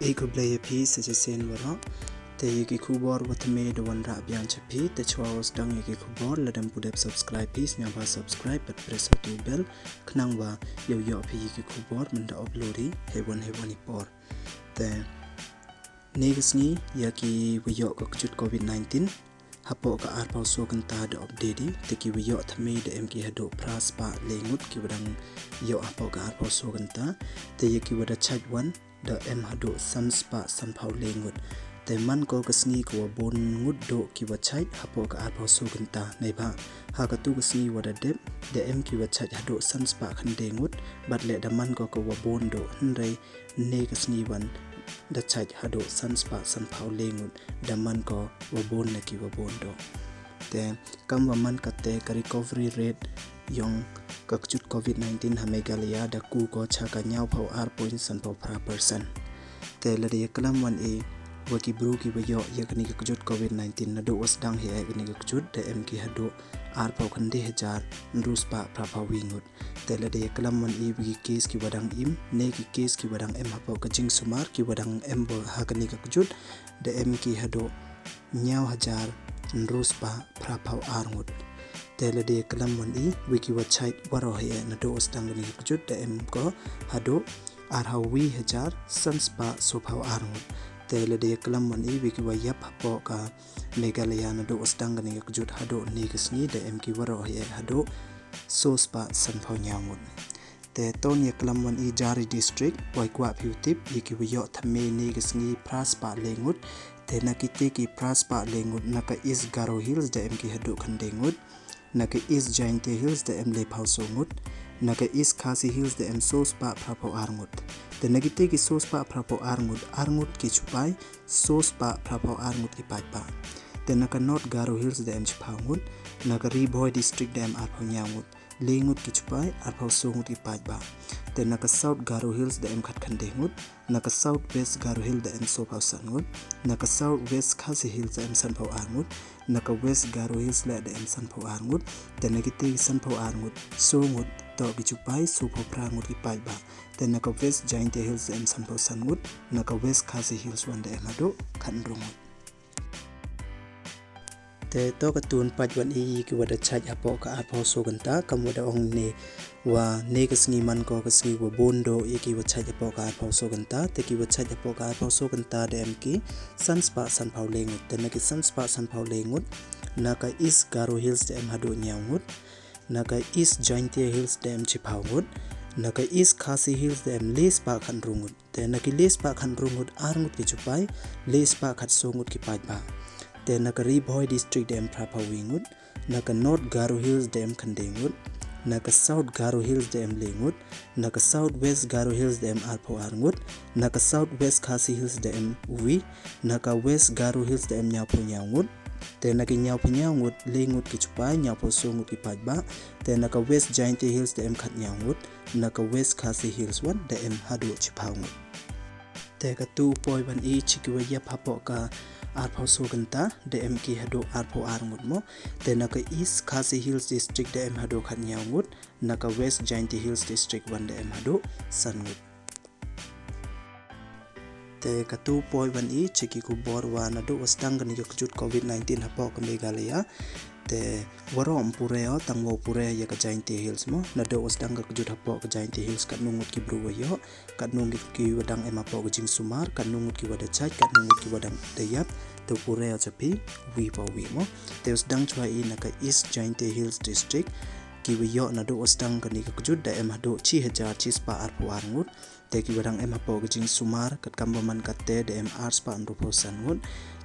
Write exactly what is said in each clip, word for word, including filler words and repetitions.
E khublei ya phi sa chisien waroh. Te ya ki khubor wa thymme da wanrah biang cha phi, te chwa wa sdang ya ki khubor, lada em pu dep subscribe phi, sngewbha subscribe bad press ha u bell, khnang wa yow yoh phi ya ki khubor mynda upload i heiwon heiwon i por. Te ne ka sngi ya ki wa yoh ka kjut covid nineteen hapoh ka arphaw soo kynta da update i, te ki wa yoh thymme da em ki haduh phra spah le ngut ki wa dang yoh hapoh ka arphaw soo kynta, te ya ki wa da chait wan da em haduh san spah sanphaw le ngut. Te man ko ka sngi ka wa bun ngut duh ki wa chait hapoh ka arphaw soo kynta, neibhah ha katu ka sngi wa da dep da em ki wa chait haduh san spah khyndai ngut, bad le da man ko ka wa bun duh, hynrei ne ka sngi wan da chait haduh san spah sanphaw le ngut, da man ko wa bun na ki wa bun duh. Te kam wa man kate, ka recovery rate yong ka kjut covid nineteen ha Meghalaya da ku ko cha ka ñiawphaw ar point sanphaw phra percent. Te lada ya klam wan i wa ki bru ki wa yoh ya kani ka kjut covid nineteen naduh wa sdang hi ya kani ka kjut, da em ki haduh arphaw khyndai hajar ynru spah phraphaw wi ngut. Te lada ya klam wan i wa ki case ki wa dang im, ne ki case ki wa dang em hapoh ka jingsumar ki wa dang em bo ha kani ka kjut, da em ki haduh ñiaw hajar ynru spah phraphaw ar ngut. Te lada ya klam wan i wa ki wa chait waroh hi ya naduh wa sdang kani ka kjut, da em ko haduh arphaw wi hajar san spah soophaw ar ngut. Te lada ya klam wan i wa ki wa yap hapoh ka Meghalaya naduh wa sdang kani ka kjut haduh ne ka sngi, da em ki waroh hi ya haduh soo spah sanphaw ñiaw ngut. Te to ya klam wan i jari district, wa i kwah phi u tip ya ki wa yoh thymme ne ka sngi phra spah le ngut. Te na kite ki phra spah le ngut, na ka East Garo Hills da em ki haduh khyndai ngut, na ka East Jaintia Hills da em lephaw soo ngut, na ka East Khasi Hills da em soo spah phraphaw ar ngut. Te na kite ki soo spah phraphaw ar ngut, ar ngut ki chupai, soo spah phraphaw ar ngut ki paidbah. Te na ka North Garo Hills da em chiphaw ngut, na ka Ri Bhoi District da em arphaw ñiaw ngut, le ngut ki chupai, arphaw soo ngut ki paidbah. Te na ka South Garo Hills da em khatkhyndai ngut, na ka South West Garo Hills da em soophaw san ngut, na ka South West Khasi Hills da em sanphaw ar ngut, na ka West Garo Hills le da em sanphaw ar ngut. Te na kite ki sanphaw ar ngut, soo ngut toh ki chupai, soophaw phra ngut ki paidbah. Te na ka West Jaintia Hills da em sanphaw san ngut, na ka West Khasi Hills wan da em haduh khatynru ngut. Te to katu pat wan i ya ki wa da chait hapoh ka arphaw soo kynta, kam wa da ong ne wa ne ka sngi man ko ka sngi wa bun duh ya ki wa chait hapoh ka arphaw soo kynta. Te ki wa chait hapoh ka arphaw soo kynta da em ki san spah sanphaw le ngut. Te na ki san spah sanphaw le ngut, na ka East Garo Hills da em haduh ñiaw ngut, na ka East Jaintia Hills da em chiphaw ngut, na ka East Khasi Hills da em le spah khatynru ngut. Te na ki le spah khatynru ngut, ar ngut ki chupai, le spah khatsoo ngut ki paidbah. Te na ka Ri Bhoi District da em phraphaw wi ngut, na ka North Garo Hills da em khyndai ngut, na ka South Garo Hills da em le ngut, na ka South West Garo Hills da em arphaw ar ngut, na ka South West Khasi Hills da em wi, na ka West Garo Hills da em ñiawphaw ñiaw ngut. Te na ki ñiawphaw ñiaw ngut, le ngut ki chupai, ñiawphaw soo ngut ki paidbah. Te na ka West Jaintia Hills da em khatñiaw ngut, na ka West Khasi Hills wan da em haduh chiphaw ngut. Te katu poi wan i chi ki wa yap hapoh ka arphaw soo kynta, da em ki haduh arphaw ar ngut mo. Te na ka East Khasi Hills District da em haduh khatñiaw ngut, na ka West Jaintia Hills District wan da em haduh san ngut. Te katu poi wan i chi ki khubor wa naduh wa sdang kani ka kjut covid nineteen hapoh ka Meghalaya. Te waroh ym pure o, tang wa pure ya ka Jaintia Hills mo. Naduh wa sdang ka kjut hapoh ka Jaintia Hills, katnu ngut ki bru wa yoh, katnu ngut ki wa dang em hapoh ka jingsumar, katnu ngut ki wa da chait, katnu ngut ki wa dang da yap, te pure o cha phi wi pa wi mo. Te wa sdang chwa i na ka East Jaintia Hills District, ki wa yoh naduh wa sdang kani ka kjut da em haduh chi hajar chi spah arphaw ar ngut. Te ki wa dang em hapoh ka jingsumar, katkam wa man kate, da em ar spah ynruphaw san ngut.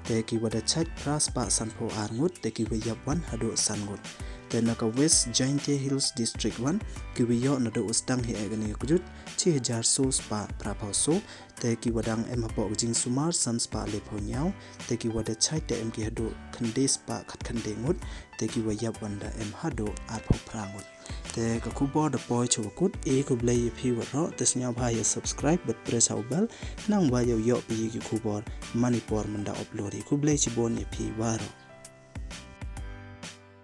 Te ki wa da chait phra spah sanphaw ar ngut, te ki wa yap wan haduh san ngut. Te na ka West Jaintia Hills District wan, ki wa yoh naduh wa sdang hi ya kani ka kjut, chi hajar soo spah phraphaw soo. Te ki wa dang em hapoh ka jingsumar, san spah lephaw ñiaw. Te ki wa da chait da em ki haduh khyndai spah khatkhyndai ngut. Te ki wa yap wan da em haduh arphaw phra ngut. Te ka khubor da poi chwa kut, e khublei ya phi waroh, te sngewbha ya subscribe bad press ha u bell, khnang wa yow yoh phi ya ki khubor man i por mynda upload i. Khublei chibun ya phi waroh.